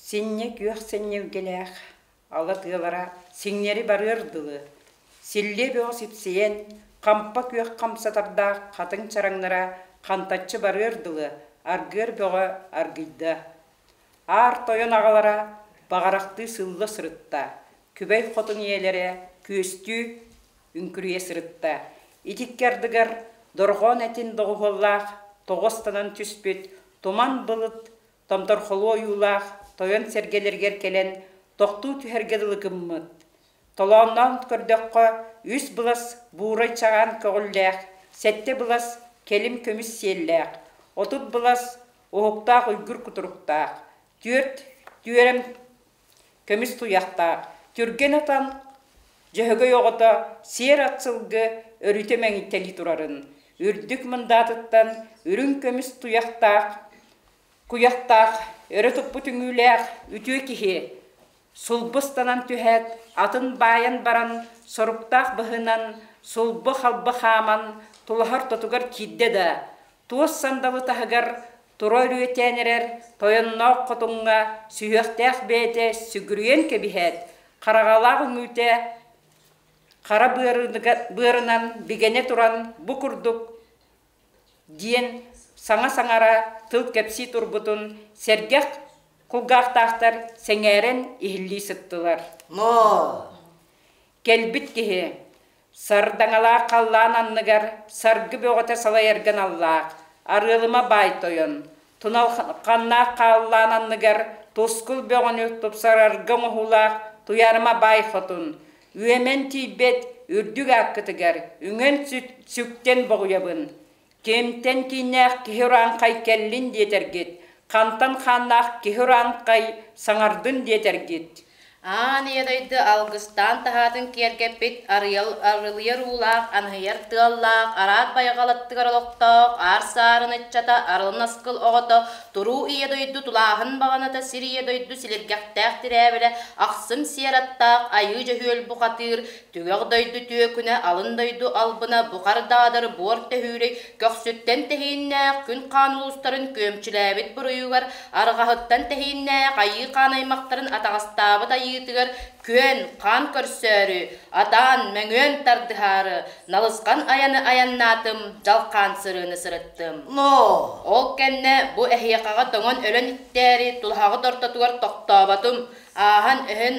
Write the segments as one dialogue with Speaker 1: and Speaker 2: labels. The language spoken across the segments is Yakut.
Speaker 1: Синньэ күөх сэнньилгэлээх ала тыалара сиҥнэри барыар дылы, силлиэ бөҕө сипсийэн, хампа күөх хамсатардаах хатыҥ чараҥнара хантаччы барыар дылы аргыар бөҕө аргыйда. Аар тойон аҕалара баҕарахтыы сылла сырытта, күбэй хотун ийэлэрэ күөстүү үҥкүрүйэ сырытта. Итикки ардыгар дорҕоон этин доҕуһуоллаах тоҕо ыстанан түспүт туман былыт томторхолуу ойуулаах тойон сэргэлэригэр кэлэн тохтуу түһэргэ дылы гыммыт. Толоонноон көрдөххө, үс былас буурай чаҕаан көҕүллээх, сэттэ былас кэлим көмүс сиэллээх, 30 былас уһуктаах уйгур кутуруктаах, түөрт түөрэм көмүс туйахтаах, түргэн атан Дьөһөгөй оҕото сиэр ат сылгы өрүтэ мэҥийтэлии турарын, үрдүк мындаатыттан үрүҥ көмүс туйахтаах, куйахтаах, өрө туппут үҥүүлээх үтүө киһи сулбу ыстанан түһээт, атын баайан баран соруктаах быһыынан сулбу-халбы хааман тулаһар тотугар киирдэ да, туос сандалы таһыгар тура өрүөтээн эрэр тойонноох хотуҥҥа сүһүөхтээх бэйэтэ сүгүрүйэн кэбиһээт, хараҕалаах үҥүүтэ хара быарынан бигэнэ туран бу курдук диэн саҥа саҥара тыл кэпсии турбутун сэргэх кулгаахтаахтар сэҥээрэн иһиллии сыттылар.
Speaker 2: Но
Speaker 1: Кэлбит киһи Сардаҥалаах халлаан анныгар саргы бөҕөтө салайарга аналлаах Арыалыма баай тойон, туналханнаах хааллаан анныгар тускул бөҕөнү тупсарарга оҥоһуулаах Туйаарыма баай хотун, үөмэн тиийбэт үрдүк ааккытыгар үҥэн сүктэн боҕуйабын. Кимтэн кииннээх киһи урааҥхай кэллин диэтэргит, хантан хааннаах киһи урааҥхай саҥардын диэтэргит.
Speaker 3: Аан Ийэ дойду алгыстаан таһаатын киэргэппит арыйал арылыйар уулаах, аныһыйар тыаллаах, араат байҕал аттыгар олохтоох, аар саарын ыччата, арылын аскыл оҕото, туруу Ийэ дойду тулааһын баҕаната, сир Ийэ дойду силиргэхтээх тирээбилэ, ахсым сиэр аттаах, айыы дьөһүөл бухатыыр, Түгэх дойду түөкүнэ, алын дойду албына, бухар даадар буор төһүүрэй, көхсүттэн тэһииннээх, күн хаан улуустарын күөмчүлээбит буруйугар, арҕаһыттан тэһииннээх айыы хаан аймахтарын атаҕастаабыт айыытыгар күөн, хаан көрсөөрү, атаан, мөҥүөн тардыһаары, налысхан айаны айаннаатым, дьалхаан сырыыны сырыттым.
Speaker 2: Но
Speaker 3: Ол кэннэ бу эһиэхэҕэ тоҥон өлөн иттээри тулаһаҕыт ортотугар тохтооботум, ааһан өһөн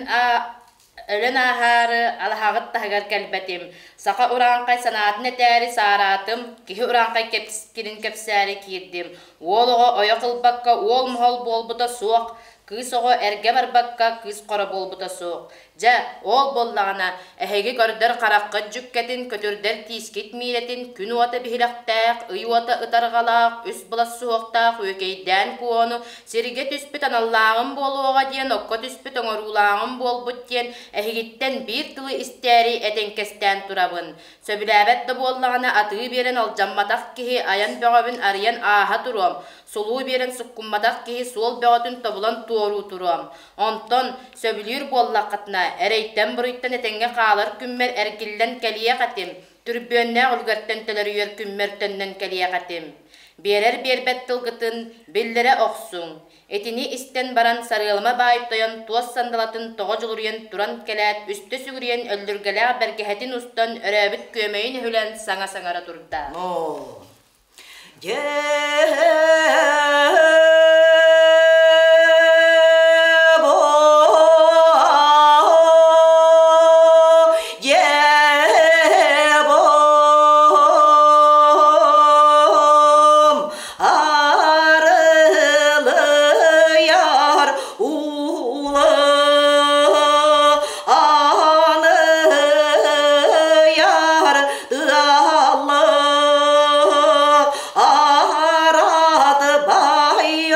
Speaker 3: Өлөн ааһаары алаһаҕыт таһыгар кэлбэтим, саха урааҥхай санаатын этээри саараатым, киһи урааҥхай кэпскирин кэпсээри киирдим. Уол оҕо ойох ылбакка уол моһол буолбута суох, кыыс оҕо эргэ барбакка кыыс хоро буолбута суох. Дьэ, ол буоллаҕына, эһиги көрдөр хараххыт дьүккэтин, көтүрдэр тиискит миилэтин, күн уота биһилэхтээх, ый уота ытарҕалаах, үс былас суһуохтаах үөкэйдээн куону Сиргэ түспүт аналлааҕым буолуоҕа диэн, окко түспүт оҥоруулааҕым буолбут диэн эһигиттэн биир тылы истээри этэҥкэстээн турабын. Сөбүлээбэт да буоллаҕына атыы биэрэн алдьамматах киһи айан бөҕөбүн арыйан ааһа туруом, сулуу биэрэн суккумматах киһи суол бөҕөтүн тобулан туоруу туруом. Онтон сөбүлүүр буоллаххытына, эрэйтэн-буруйтан этэҥҥэ хаалар күммэр эргиллэн кэлиэх этим, Түрбүөннээх үлүгэртэн төлөрүйэр күммэр төннөн кэлиэх этим. Биэрэр биэрбэт тылгытын биллэрэ охсуҥ. Итини истэн баран Сарыалыма баай тойон туос сандалатын тоҕо дьулуруйан туран кэлээт, үстэ сүгүрүйэн өллүргэлээх бэргэһэтин устан өрөөбүт күөмэйин өһүлэн саҥа саҥара турда.
Speaker 2: Но Дьэ арылыйар уулы аныйар ыалы арат байҕал.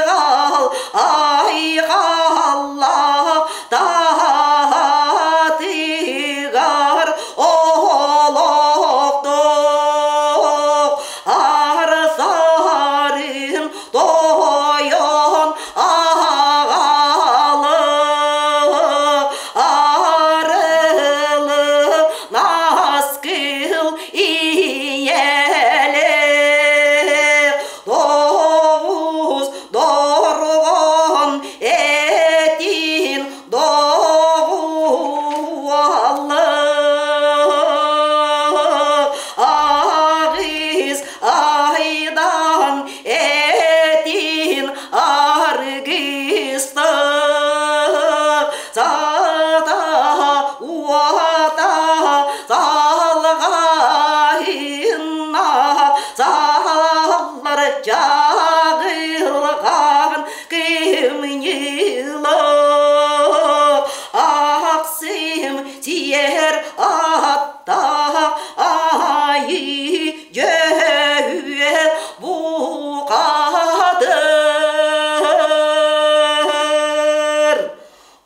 Speaker 2: Эр аттаах айыы дьөһүөл бухатыр.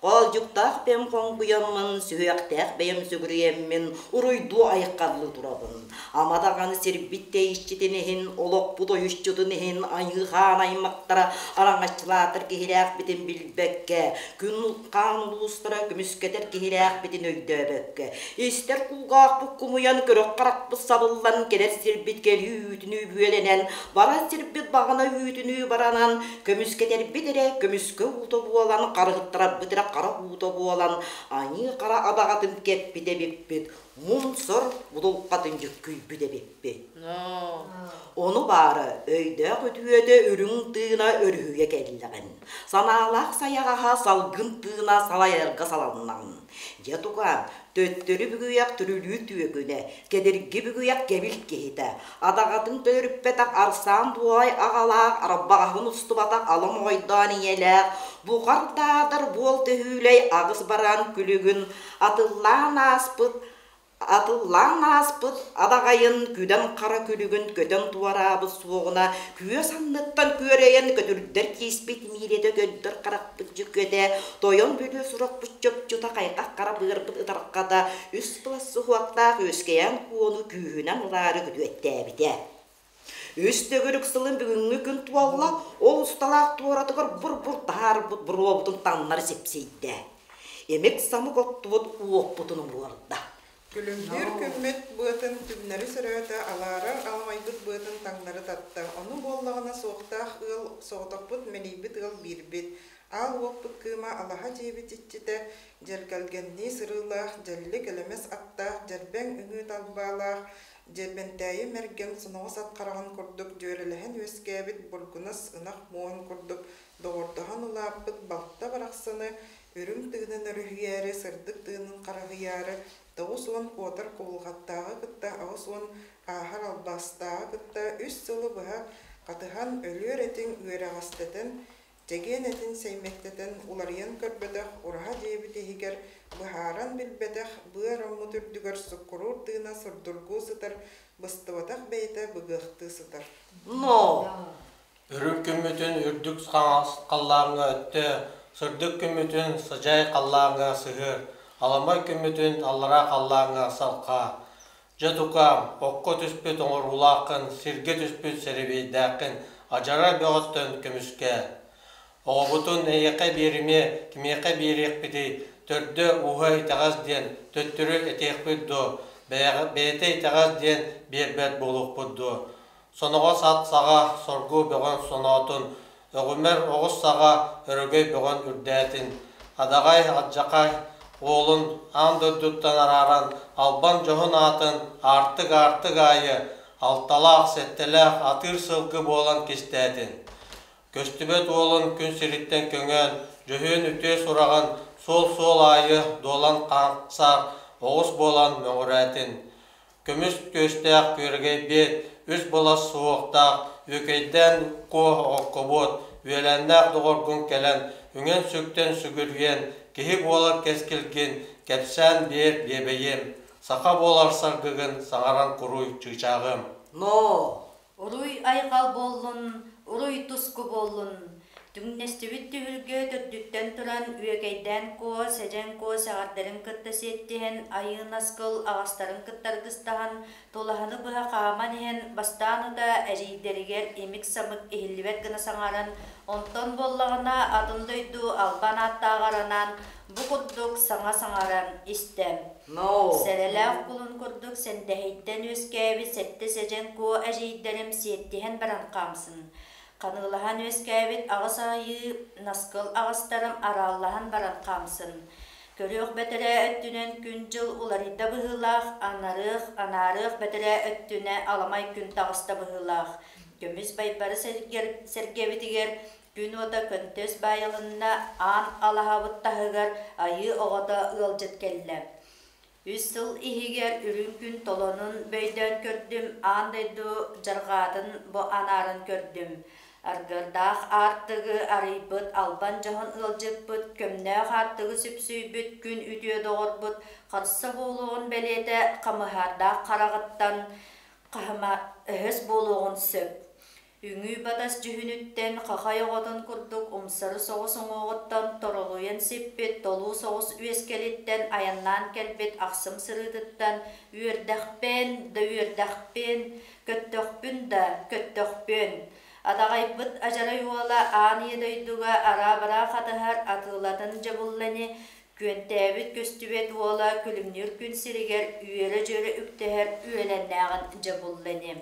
Speaker 2: Хоолдьуктаах бэйэм хоҥкуйаммын, сүһүөхтээх бэйэм сүгүрүйэммин, уруйдуу айхаллыы турабын. Ама даҕаны сирбит тэйиччитин иһин, олохпут ойуччутун иһин айыы-хаан аймахтара араҥаччылаатар киһилээхпитин билбэккэ, күн-хаан улуустара көмүскэтэр киһилээхпитин өйдөөбөккө, истэр кулгаахпыт кумуйан, көрөх харахпыт сабыллан, кэлэр сирбит кэлии үүтүнүү бүөлэнэн, барар сирбит баҕана үүтүнүү баранан, көмүскэтэрбит эрэ көмүскэ уута буолан, харыһыттарарбыт эрэ хара уута буолан, аньыы-хара абаҕатын кэппит эбиппит, муҥ-сор будулҕатын дьүккүйбүт эбиппит. Ону баара өйдөөх үтүөтэ үрүҥ тыына өрүһүйэ кэллэҕин, санаалаах сайаҕаһа салгын тыына салайарга салаллаҕын. Дьэ тукаам, төттөрү бүгүйэх түрүлүү түөкүнэ, кэдирги бүгүйэх кэбил киһитэ, адаҕатын төлөрүппэтэх арсаан дуолай аҕалаах, арбаҕаһын устубатах ала моҕойдоон ийэлээх, бухар даадар буол төһүүлэй аҕыс бараан күлүгүн атыллаан ааспыт Атыллаан ааспыт адаҕайын күдэн хара күлүгүн көтөн туораабыт суоҕуна күөс анныттан күөрэйэн көтүрдэр кииспит миирэтэ көнтөр харахпыт дьүккүтэ тойон бүлүү сурахпыт чопчута хайҕах хара быарбыт ытарҕата үс былас суһуохтаах үөскэйээн куону күүһүнэн ылаары күтүөттээбитэ. Үс төгүрүк сылын бүгүҥҥү күн туолла, ол усталаах туоратыгар бур-бур таһаарбыт буруобутун таҥнары сипсийдэ. Имик-самык оттубут уоппутун умуорда.
Speaker 4: Күлүмнүүр күммүт быатын түҥнэри сөрөөтө, алаарар аламайбыт быатын таҥнары татта. Ону буоллаҕына суохтаах ыал, соҕотохпут мэлийбит ыал биирбит. Аал уоппут кыыма алаһа дьиэбит иччитэ, дьэргэлгэннии сырыылаах, дьэллик элэмэс аттаах, дьэрбэҥ үҥүү талбаалаах, Дьэрбэнтээйи Мэргэн соноҕос ат хараҕын курдук дьүөрэлэһэн үөскээбит бургунас ынах муоһун курдук доҕордоһон улааппыт балта барахсаны үрүҥ тыынын өрүһүйээри, сырдык тыынын харыһыйаары 90 куотар кубулҕаттааҕы кытта 80 ааһар албастааҕы кытта үс сылы быһа хатыһан өлүөр этиҥ үөрэҕэстэтэн Чэгиэн этин сэймэктэтэн уларыйан көрбөтөх ураһа дьиэбит иһигэр быһааран билбэтэх быа ороммут үрдүгэр суккуруур тыына сурдургуу сытар, быстыбатах бэйэтэ быгыахтыы сытар.
Speaker 2: Но
Speaker 5: Үрүҥ күммүтүн үрдүк хаҥас халлааҥҥа өттө, сырдык күммүтүн садьай халлааҥҥа сыһыар, аламай күммүтүн аллараа халлааҥҥа салҕаа. Дьэ тукаам, окко түспүт оҥоруулааххын, сиргэ түспүт сэрэбиэйдээххин адьарай бөҕөттөн көмүскээ. Оҕобутун эйиэхэ биэримиэ, кимиэхэ биэриэхпитий, төрдө ууһа итэҕэс диэн төттөрү этиэхпит дуо, бэйэтэ итэҕэс диэн биэрбэт буолуохпут дуо? Соноҕос ат саҕа соргу бөҕөн соноотун, өҕүмэр оҕус саҕа өрөгөй бөҕөн үрдээтин, адаҕай алдьархай уолун аан дойдуттан арааран албан дьоһун аатын аартык-аартык аайы алталаах-сэттэлээх атыыр сылгы буолан кистээтин. Көстүбэт уолун күн сириттэн көҥөөн, дьөһүөн үтүө сураҕын суол-суол аайы дуолан хаҥсаар оҕус буолан мөҕүрээтин. Көмүс түөстээх күөрэгэй биэт, үс былас суһуохтаах, үөкэйдээн куо оҕоккобуот, үөлээннээх доҕоргун кэлэн, үҥэн-сүктэн сүгүрүйэн, киһи буолар кэскилгин кэпсээн биэр биэбэйиэм, саха буолар саргыгын саҥаран куруй чыычааҕым.
Speaker 2: Но
Speaker 6: Уруй айхал буоллун, уруй туску буоллун! Түҥнэстибит түһүлгэ төрдүттэн туран Үөкэйдээн Куо, Сэдьэн Куо сэҕэрдэрин кытта сиэттиһэн, Айыы Наскыл аҕастарын кытта аргыстаһан, тулаһаны быһа хааман иһэн, бастаан утаа эдьиийдэригэр имик-самык иһиллибэт гына саҥаран, онтон буоллаҕына атын дойду албан ааттааҕар анаан бу курдук саҥа саҥаран истэ.
Speaker 2: Но
Speaker 6: Сэрэлээх кулун курдук сэндэһийтэн үөскээбит сэттэ сэдьэн куо эдьиийдэрим сиэттиһэн баран хаамсын. Ханыылаһан үөскээбит аҕыс айыы наскыл аҕыстарым арааллаһан баран хаамсын. Көрүөх бэтэрээ өттүнэн күн-дьыл уларыйда быһыылаах, анарыах, анаарыах бэтэрээ өттүнэ аламай күн таҕыста быһыылаах. Көмүс байбары сэргэбитигэр күн уота көнтөс баайылынна, аан алаһабыт таһыгар айыы оҕото ыалдьыт кэллэ. Үс сыл иһигэр үрүҥ күн толонун бөйдөөн көрдүм, аан дойду дьарҕаатын бу анаарын көрдүм. Аргыардаах аартыгы арыйбыт, албан дьоһун ыалдьыппыт, көмнөөх аартыгы сүпсүйбүт күн үтүө доҕорбут харса буолуоҕун бэлиэтэ хамыһаардаах хараҕыттан хаһыма өһөс буолуоҕун сөп. Үҥүү батас дьүһүнүттэн хахай оҕотун курдук умсары соҕус уҥуоҕуттан торолуйан сиппит толуу соҕус үөскэлиттэн айаннаан кэлбит ахсым сырыытыттан үөрдэхпин да үөрдэхпин, көттөхпүн да көттөхпүн. Адаҕайбыт адьарай уола аан ийэ дойдуга араа-бараа хатыһар атыылатын дьабыллани күөнтээбит көстүбэт уола күлүмнүүр күн сиригэр үөрэ-дьүөрэ үктэһэр үөлэннээҕин дьабыллани.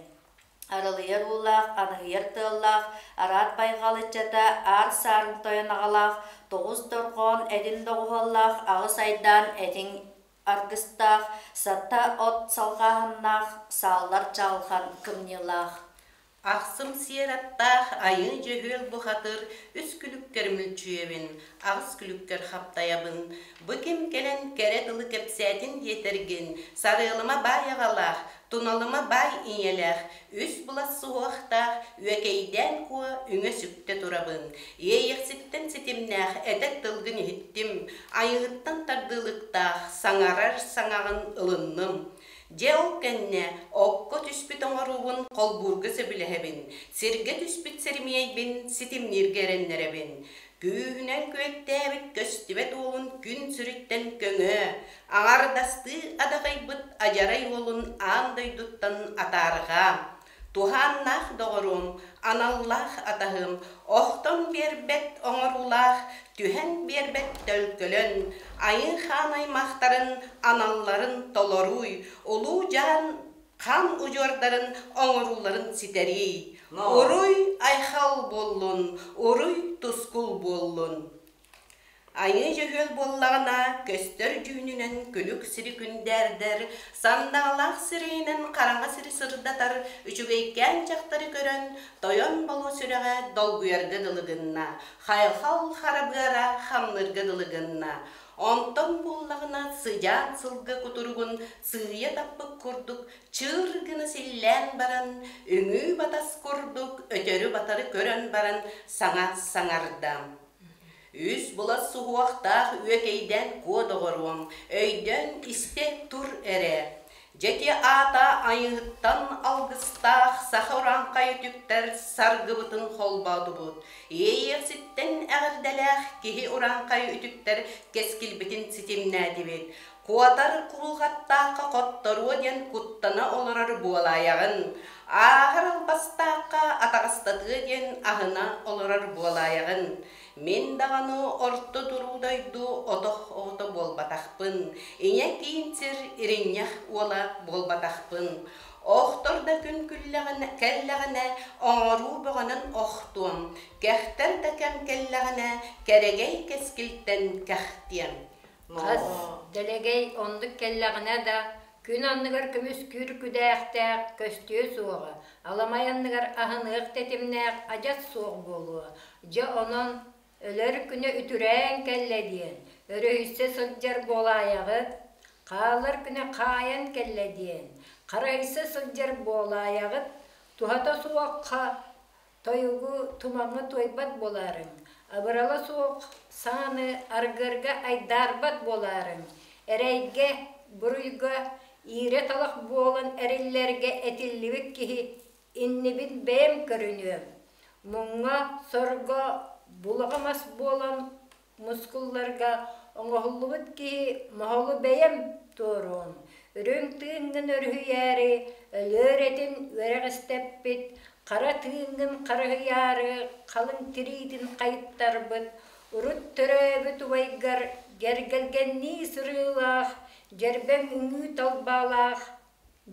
Speaker 6: Аралыйар уулаах, аныһыйар тыаллаах, араат байҕал ыччата, аар саарын тойон аҕалаах, тоҕус дорҕоон этин доҕуһуоллаах, аҕыс айдаан этиҥ аргыстаах, сата от салҕааһыннаах, сааллар чаҕылхан кымньыылаах.
Speaker 7: Ахсым сиэр аттаах айыы дьөһүөл бухатыр үс күлүккэр мүлчүйэбин, аҕыс күлүккэр хаптайабын. Бу ким кэлэн кэрэ тылы кэпсээтин диэтэргин, сарыалыма баай аҕалаах, туналыма баай ийэлээх, үс былас суһуохтаах Үөкэйдээн Куо үҥэ-сүктэ турабын. Иэйэхситтэн ситимнээх этэр тылгын иһиттим, айыһыттан тардыылыктаах саҥарар саҥаҕын ылынным. Дьэ ол кэннэ окко түспүт оҥоруубун холбуурга сөбүлэһэбин, сиргэ түспүт сэрмиэйбин ситимнииргэ эрэннэрэбин. Күүһүнэн күөттээбит көстүбэт уолун күн сүрүттэн көҥөө, аҥардастыы адаҕайбыт адьарай уолун аан дойдуттан атаарҕаа. Туһааннаах доҕорум, аналлаах атаһым, охтон биэрбэт оҥоруулаах, түһэн биэрбэт төлкөлөн, айыы хаан аймахтарын аналларын толорууй, улуу дьаан хаан удьуордарын оҥорууларын ситэрий. Уруй айхал буоллун, уруй тускул буоллун. Айыы дьөһүөл буоллаҕына, көстөр дьүһүнүнэн күлүк сири күндээрдэр, сандаалаах сирэйинэн хараҥа сири сырдатар үчүгэйкээн дьахтары көрөн, тойон болуо сүрэҕэ долгуйарга дылы гынна, хайҕал хара быара хамныырга дылы гынна. Онтон буоллаҕына сыдьаан сылгы кутуругун сыыйа таппыт курдук чыыр гына силлээн баран, үҥүү батас курдук өтөрү-батары көрөн баран саҥа саҥарда. Үс булас суһуохтаах үөкэйдээн куо доҕоруом, өйдөөн истэ тур эрэ. Дьэки аата айыһыттан алгыстаах саха урааҥхай үтүктэр саргыбытын холбоотубут. Иэйиэхситтэн эҕэрдэлээх киһи урааҥхай үтүктэр кэскилбитин ситимнээтибит. Куотар кулҕаттаахха хотторуо диэн куттана олорор буолаайаҕын, ааһар албастаахха атаҕастатыа диэн аһына олорор буолаайаҕын. Мин даҕаны орто туруу дойду отох оҕото буолбатахпын, ийэ киин сир иринньэх уола буолбатахпын. Охтор да күн күллэҕинэ, кэллэҕинэ оҥоруу бөҕөнөн охтуом, кэхтэр да кэм кэллэҕинэ кэрэгэй кэскилтэн кэхтиэм.
Speaker 8: Хас дэлэгэй оннук кэллэҕинэ да, күн анныгар көмүскүүр күдээхтээх көстүө суоҕа, аламай анныгар аһыныах тэтимнээх адьас суох буолуо. Дьэ онон өлөр күнэ үтүрээн кэллэ диэн, өрүһүйсэ сылдьар буолаайаҕыт, хаалар күнэ хаайан кэллэ диэн, харайса сылдьар буолаайаҕыт, туһата суохха Тойугу тумаҥҥа туойбат буолаарыҥ, абырала суох саҥаны аргыарга айдаарбат буолаарыҥ, эрэйгэ, буруйга иирэ талах буолан эриллэргэ этиллибит киһи иннибин бэйэм көрүнүөм, муҥҥа, сорго булаҕа мас буолан мускулларга оҥоһуллубут киһи моһолу бэйэм туоруом, үрүҥ тыыҥҥын өрүһүйээри өлүөр этин үөрэҕистэппит, хара тыыҥҥын харыһыйаары халыҥ тириитин хайыттарбыт, урут төрөөбүт убайгар дьэргэлгэннии сырыылаах, дьэрбэҥ үҥүү талбаалаах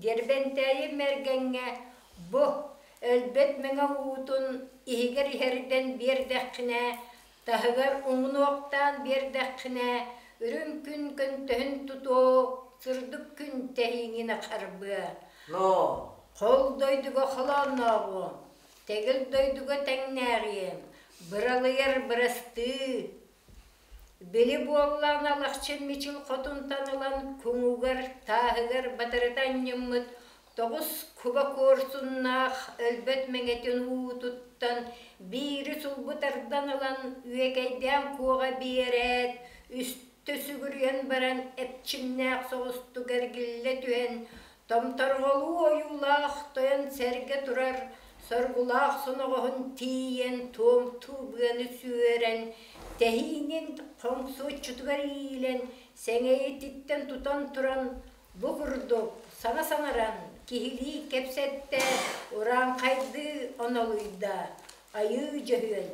Speaker 8: Дьэрбэнтээйи Мэргэҥҥэ бу өлбөт мэҥэ уутун иһигэр иһэрдэн биэрдэххинэ, таһыгар уҥунуохтаан биэрдэххинэ, үрүҥ күн көнтөһүн тутуо, сырдык күн тэһииҥин харбыа. Хол дойдуга холооннооҕуом, тэгил дойдуга тэҥнээҕиэм, быралыйар бырастыы Били буоллаҕына Алахчын Мичил хотунтан ылан куҥугар, тааһыгар батарыта анньыммыт. Тоҕус куба куорсуннаах өлбөт мэҥэтин уутуттан биири сулбу тардан ылан үөкэйдээн куоҕа биэрээт, үстэ сүгүрүйэн баран эпчимнээх соҕустук эргиллэ түһэн, томторҕолуу ойуулаах тойон сэргэ турар соргулаах соноҕоһун тиийэн туомтуу быаны сүөрэн, тэһиинин хоҥсуоччутугар иилэн, сэҥэйититтэн тутан туран Бу курдук саҥа саҥаран, киһилии кэпсэттэ, урааҥхайдыы онолуйда, айыы дьөһүөл.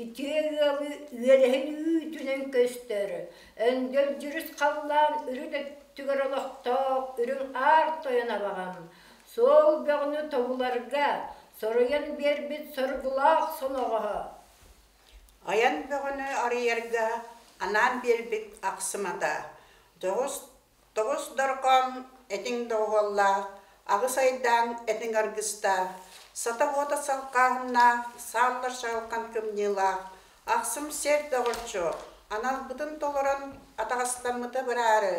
Speaker 8: Үтүө ыалы үөлэһин үүтүнэн көстөр, өндөл-дьүрүс халлаан үрүт өттүгэр олохтоох үрүҥ аар тойон абаҕам, суол бөҕөнү тобуларга соруйан биэрбит соргулаах соноҕоһо.
Speaker 9: Айан бөҕөнү арыйарга анаан биэрбит ахсымата, дьоҕус Тоҕус дорҕоон этиҥ доҕуһуоллаах, аҕыс айдаан этиҥ аргыстаах, сата уота салҕааһыннаах, сааллар чаҕылхан кымньыылаах, ахсым сиэр доҕорчу, аналбытын толорон атаҕастаммыты быраары,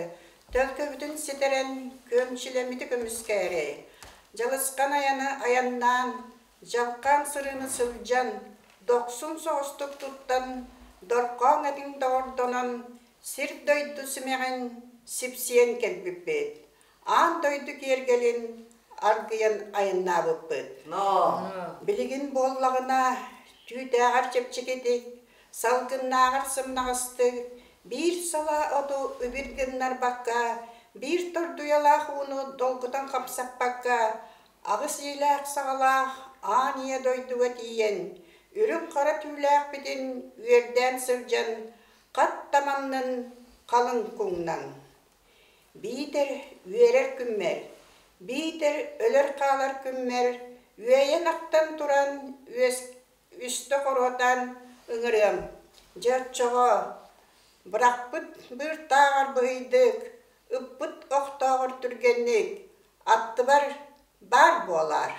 Speaker 9: төлкөбүтүн ситэрэн, күөмчүлэммити көмүскээри, дьалысхан айаны айаннаан, дьалхаан сырыыны сылдьан, дохсун соҕустук туттан, дорҕоон этиҥ доҕордонон, Сир-дойду симэҕин сипсийэн кэлбиппит, аан дойду киэргэлин аргыйан айаннаабыппыт. Билигин буоллаҕына, түүтээҕэр чэпчэкитик, салгыннааҕар сымнаҕастык, биир салаа оту үбүр гыннарбакка, биир тордуйалаах ууну долгутан хамсаппакка, аҕыс иилээх-саҕалаах аан ийэ дойдуга тиийэн, үрүҥ-хара түүлээхпитин үөрдээн сылдьан, Хат таманнын халыҥ куҥнан, Биитэр үөрэр күммэр, биитэр өлөр хаалар күммэр үөйэн-ахтан туран үөс үстэ хоруотаан ыҥырыам, дьэ оччоҕо бырахпыт быыртааҕар быһыйдык, ыппыт охтооҕор түргэнник аттыбар баар буолаар.